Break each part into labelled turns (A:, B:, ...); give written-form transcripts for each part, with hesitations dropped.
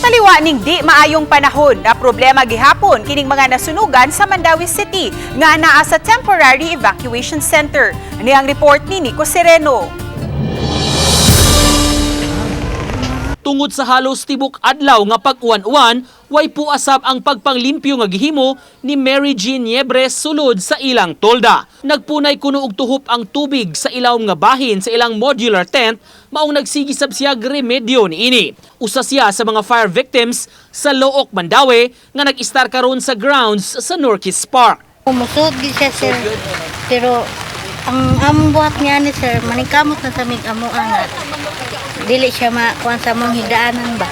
A: Taliwa ning di maayong panahon na problema gihapon kining mga nasunugan sa Mandaue City nga naa sa temporary evacuation center. Ani ang report ni Nico Sereno.
B: Tungod sa halos tibok adlaw nga pag-uwan-uwan, way puasab ang pagpanglimpyo nga gihimo ni Mary Jean Niebres sulod sa ilang tolda. Nagpunay kuno og tuhop ang tubig sa ilawom nga bahin sa ilang modular tent, maong nagsigisab siya remedyo niini. Usa siya sa mga fire victims sa Looc, Mandaue nga nag-istar karon sa grounds sa Norquist Park.
C: Umusod gid siya, sir. Pero ang among buhat niya ni sir, maningkamot na sa mig amo nga. Dili siya makuan sa among higdaanan ba.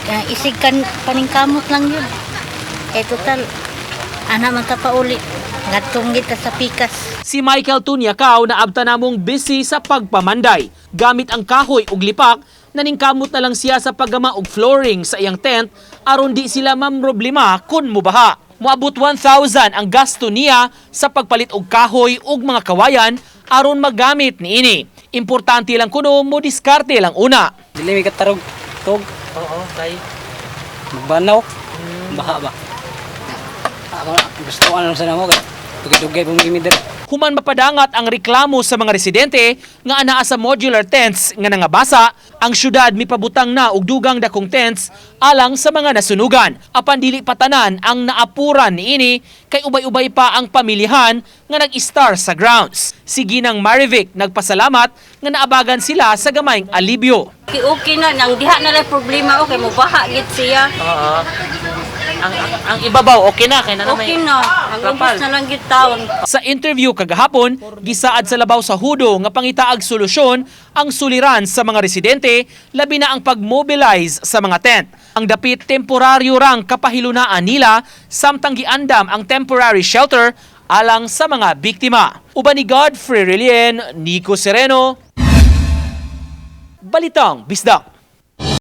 C: Kaya isig kan paningkamot lang yun. Eh total ana man ta pauli. Ngadtong kita sa pikas.
B: Si Michael Tunyakaw na abta namong busy sa pagpamanday. Gamit ang kahoy ug lipak, naningkamot na lang siya sa paggama og flooring sa iyang tent aron di sila mamroblema kun mubaha. Moabot 1,000 ang gasto niya sa pagpalit og kahoy ug mga kawayan aron magamit niini. Importante lang kuno mo diskarte lang una.
D: Dili mi katarog tog.
B: Oo, kay
D: Magbanaw. Baha ba. Ako gusto ko ano sa namo kay dugay-dugay pong imi diri.
B: Human mapadangat ang reklamo sa mga residente nga anaa sa modular tents nga nangabasa, ang syudad mipabutang na og dugang dakong tents alang sa mga nasunugan. Apan dili patanan ang naapuran niini kay ubay-ubay pa ang pamilihan nga nag-star sa grounds. Si Ginang Marivic nagpasalamat nga naabagan sila sa gamayng alibyo.
E: Okay, okay na nang diha na lang problema, okay mo baha gid siya.
B: Ang, ang ibabaw okay na kay
E: Okay na, ang ubos na lang gid taon.
B: Sa interview kagahapon, gisaad sa labaw sa hudo nga pangitaag solusyon ang suliran sa mga residente, labi na ang pag-mobilize sa mga tent. Ang dapit temporaryo rang kapahilunaan nila samtang giandam ang temporary shelter alang sa mga biktima. Uban ni Godfrey Relien, Nico Sereno, Balitang Bisdak.